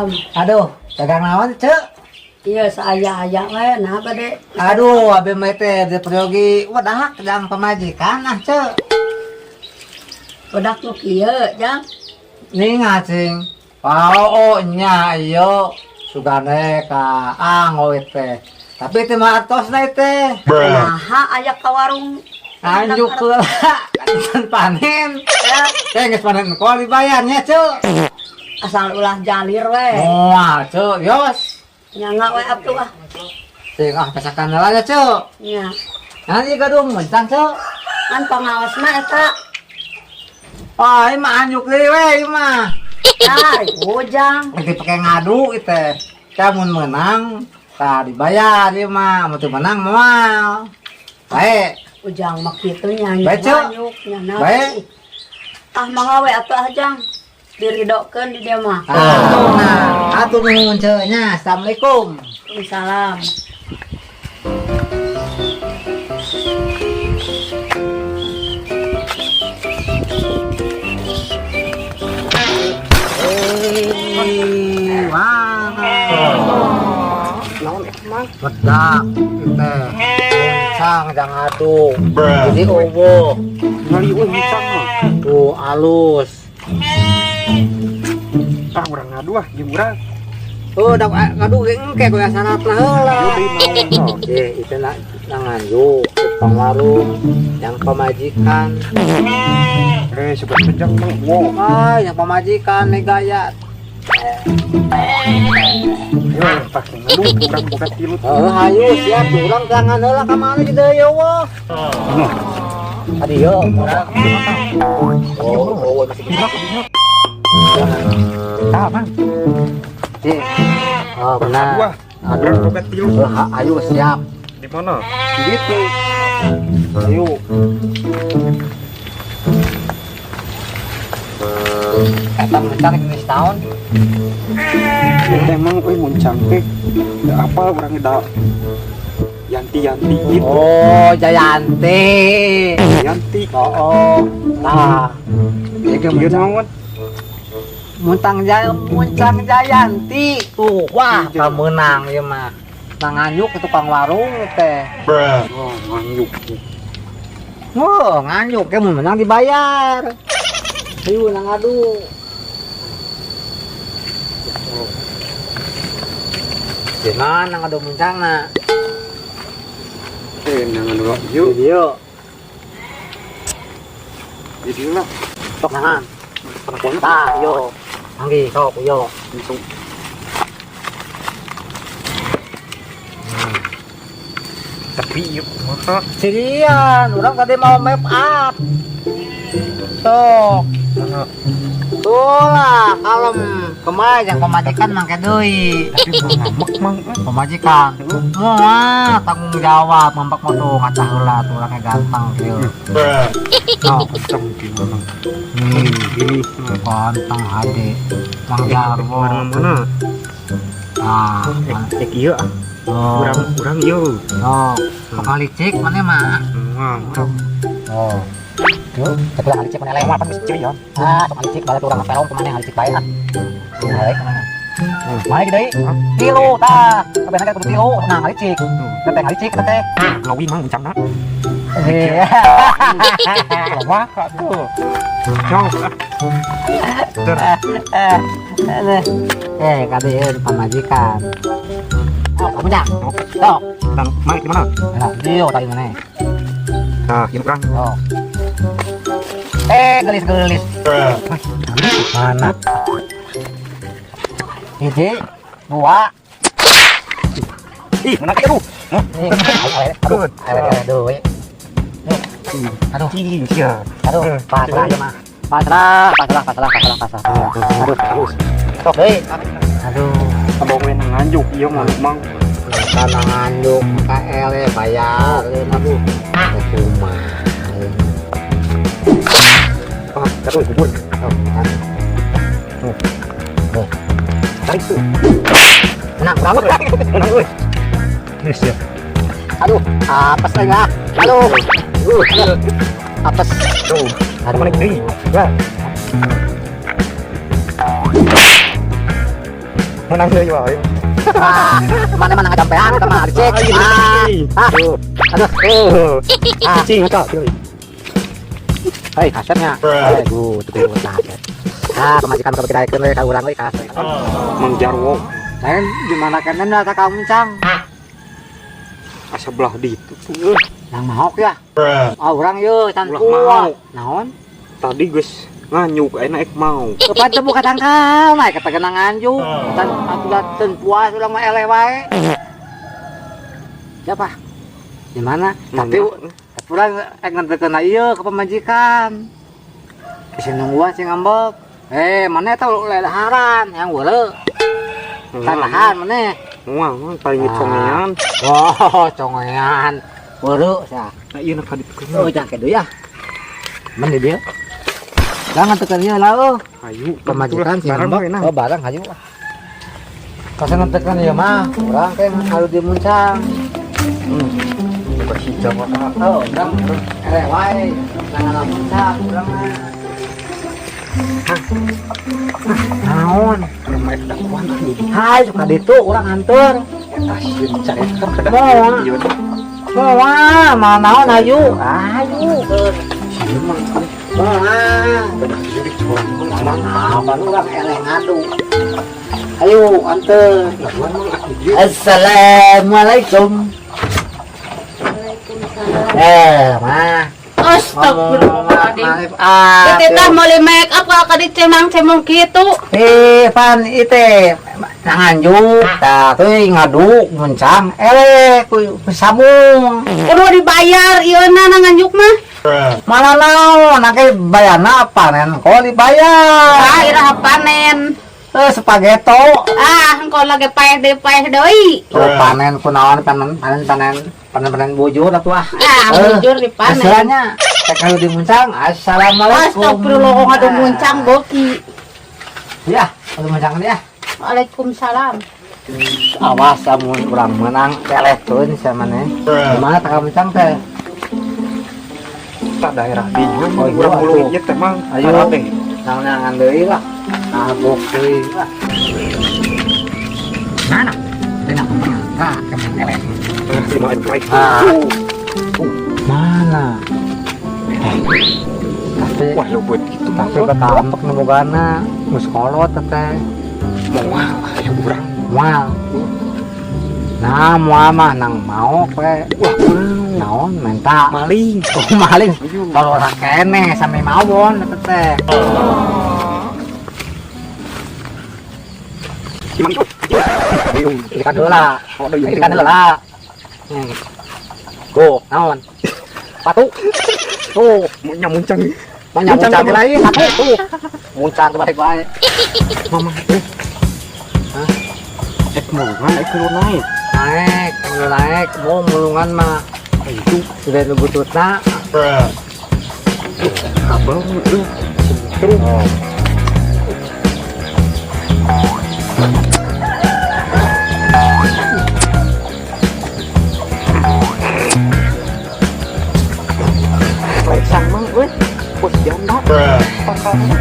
Waalaikumsalam. Aduh, dagang naon, Cek? Iya, saaya-aya we, nah bade. Aduh, abi mah teh di peryogi wedak jang pamajikan ah, Cek. Wedak nu kieu, Jang. Ninga cing. Oh, nya ieu sugane ka anggo teh. Tapi teh mah artosna teh. Naha aya ka warung? Anjuk heula kan panen. Ya, Teh geus panen kok dibayarnya, Cek. Asal ulah jalir we. Moal, Cek. Yos. Nyangga we atuh ah. Cing ah pesakan heula nya, Cek. Nya. Nanti gadung muncang, Cek. Kan pangaos mah eta. Wah, ini mah anjuk deui we ieu mah. Ah, ujang. Nanti pakai ngadu itu teh. Mun menang, tah dibayar ieu mah, mun teu menang moal. Baik. Ujang mah kitu nya. Baik, Cek. Nganyuk nya na. Baik. Ah, mangga we atuh ah, Jang. Diridokeun di dieu mah. Ah, nah, atuh nuhun Ceu nya. Assalamualaikum. Waalaikumsalam. Eh, wah. Naon eta, Mang? Wedak teh. Muncang jang ngadu. Jadi owo. Ngali euy muncang mah. Tuh alus. Ah, urang ngadu ah, jeung urang. Oh, dak ngadu ge engke goya syaratna heula. Ieu deui naon tah? Eh, itu nak nganjuk tukang warung yang pemajikan. Eh, suka sejak Mang. Wow. Ah, yang pemajikan megaya. Ayo, tah ngadu urang boga tilu. Oh, hayu siap urang jangan heula ka mana di deui eueuh. Nah, Tadi yo, urang. Oh, oh, masih bihak bihak. Tah, Mang. Cik. Oh, benar. Wah, urang Aduh. boga tilu. Oh, ayo siap. Di mana? Di ditu. Ayo. Eta muncang geus tahun. Teh Mang euy muncang teh. Da apa urang da Yanti-yanti gitu. Oh, Jayanti. Yanti. Oh, oh. Nah, Ieu naon? Muncang Jaya, Muncang Jayanti. Tuh, wah, pamenang ieu mah. Nang nganjuk ke tukang warung teh. Oh, nganjuk. Oh, nganjuk ke mun menang dibayar. Ayo nang ngadu. Di mana ngadu muncangna? Eh, nang ngadu yuk. Video. Di dieu lah. Sok nangan. Panakuan. Tah, yo. Manggi, sok yo. Langsung. Tapi yuk kumaha? Sirian, orang tadi mau make up. Sok. Mana? Tuh lah, kalem. Kemarin yang pemajikan mangke deui. Tapi mau ngambek Mang. Pemajikan. Moal tanggung jawab ngambek mah tuh ngacah heula tuh orangnya ganteng kieu. No, Kenceng gimana? hmm, Ini ganteng hade. Mang Jarwo. warna mana? Ah, Eh, iya ah. oh. Urang urang ieu. Oh, sok ngalicik mana mah? Wah, urang. Oh. Tuh, tapi lah ngalicik mana eleh. Apa geus ciri ya? Ah, sok ngalicik balik urang pelong kemana ngalicik bae ah. Balik kemana? Mana deui? Tilu tah. Kabeh kudu tilu, nah ngalicik. Teh ngalicik teh. Lawi Mang muncangna. Iya. Wah, tuh. Jauh ah. Ter. Eh, kade ieu pamajikan. Oh, kamu dah. Sok. Tang, Mang di mana? Nah, dia tadi mana? Nah, ieu urang. Oh. Eh, gelis-gelis. Mana? Hiji, dua. Ih, menang aduh. Aduh, aduh, aduh. Aduh, Ih, sia. aduh, pasrah aja mah. Pasrah, pasrah, pasrah, pasrah, pasrah. Aduh, aduh. Sok deui. Aduh, Abang we nganjuk ieu mah Mang. Kana nganjuk KL bayar, aduh. Kumaha. Ah, terus bubur. Oh, tuh. Tarik tuh. Menang, berapa? Menang euy. Geus ya. Aduh, apes lagi ah. Aduh. Aduh. Apes. Tuh. Aduh. Balik deui. Ya. Menang deui wae. Ah, mana mana ngajampean eta mah dicek. Ah, ah. Aduh. Ah, cicing eta. Hei, kasetnya. Aduh, tuh kaset. Ah, pamajikan ka bagi we ka urang we kaset. Mang Jarwo. Lain gimana kenen dah ka muncang? Asa belah ditu tuh. Nang maok ya? Ah, urang ye can Ulah kuat. maok. Naon? Tadi geus nganyuk ayeuna ek mau. Kepan teu buka tangkal, naik kata genang nganjuk. Tan atuh teu puas urang mah eleh wae. Siapa? Di mana? Tapi tapi urang ek nganterkeun ieu ke pamajikan. Bisa nungguan sih ngambek. Eh, mana eta leharan yang weuleuh. Tanahan mana? Moal mah paling congean. Oh, congean. Weuleuh sia. Nah, ieu na ka ditu. Oh, jangan kedo ya. Men di dia. Jangan tekan ieu lah euy. Hayu, Pamajikan sih barang ngambek. we nah. Oh, barang hayu lah. Kasih nganterkeun ieu mah, urang teh halu dimuncang. Buka hijau mah. Oh, urang eleh wae. Jangan muncang urang mah. Naon? Urang mah ek dakwaan ah di Hai, suka ditu urang anteur. Eta sieun carekan ka Moal. ieu. Moal, mau naon hayu? Hayu. Sieun mah. Moal. Bedah ieu dicolong mah. Apa lu urang eleh ngadu. Ayo, anteur. Dakwaan mah ah di dieu. Assalamualaikum. Waalaikumsalam. Eh, mah. Astagfirullahaladzim. Ah, Teh meuli make up ka di cemang-cemong kitu. Eh, pan ite nanganjuk, tah teuy ngadu muncang, eleh ku samung. Kudu dibayar ieu na nganjuk mah. Malah naon, nake bayarna panen kok dibayar. Ah, iraha panen. Eh, spageto. Ah, engkau lagi paeh deui paeh deui. Oh, panen kunaon panen panen panen panen panen bujur atuh ah. Ah, bujur dipanen. Hasilnya teh kalau dimuncang, assalamualaikum. Astagfirullah kok ngadu muncang boki. Ya, ngadu muncang dia. Waalaikumsalam. Awas amun urang menang telepon sama nih. Gimana teh muncang teh? Tak daerah di dieu Oh, iya, urang bulu atuh. ieu teh mang. Ayo. Parah teh. Nang-nangan deui lah. Nabok deui lah. Mana? Teh nak kemana eleh. Lima baik. Ah. Mana? Tapi Wah, leubeut gitu. tapi ketambek nu bogana geus kolot teh. Moal aya urang. Moal. Nah, moal mah nang mau we. Wah, Naon menta. maling. Oh, maling. Ayo. Kalau orang kene sami mawon eta teh. Imang itu. Ayo. Ikan heula. Oh, deui. Ikan heula. Go, naon? Patu. Tuh, Mau nyamuncang. mau nyamuncang lagi satu tuh. Muncang balik wae. Mama, eh. Hah? Ek mulungan, ek lu naik. Naik, mulu naik, mau mulungan mah. Ayo, Sudah nu bututna. kabel euy. Terus. Leksan mang euy. Pos janda. Pangkalna.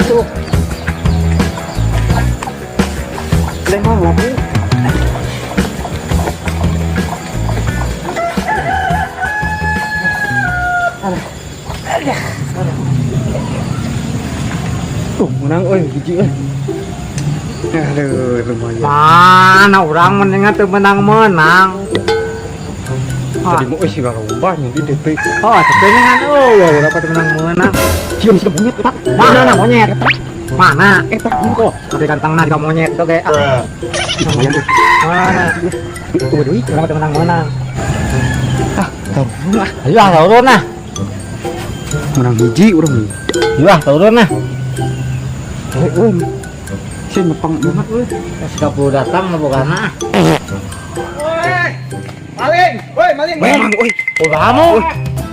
Tuh, Lemah lagu. Tuh, menang euy hiji euy. Aduh, lumayan. Mana orang mendingan teu menang-menang. Tadi mau euy siga loba nya di DP. Oh, tapi kan oh, berapa teu menang-menang. Cium siga monyet eta. Mana monyet? Mana? Eta Oh, tapi kantangna juga monyet tuh kayak. Ah, lumayan euy. mana? Tunggu deui. Urang teu menang-menang. Ah, turun ah. Ayo ah, turun nah. Menang hiji urang nih. Ayo ah, turun nah. Eh, euy. Sieun nepang ieu mah euy. Sekapul datang mah bogana. Maling, woi maling. Memang euy. Bogamu.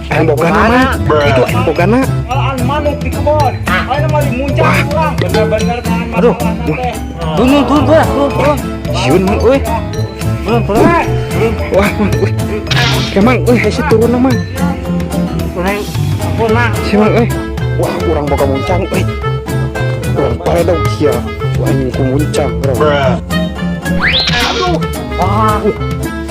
Ayam bogana mah. Itu ayam bogana. Ngalaan manuk di kebon. Ayeuna maling muncang urang. Bener-bener tangan Aduh. masalah teh. Turun, turun, turun, turun, turun. Sieun mang euy. Turun, turun. Wah, mang euy. Kemang euy hese turun mang. Turun, ampun, Mang. Si mang euy. Wah, urang boga muncang euy. Urang paredog sia. Wah, anjing ku muncang urang. Aduh. Wah.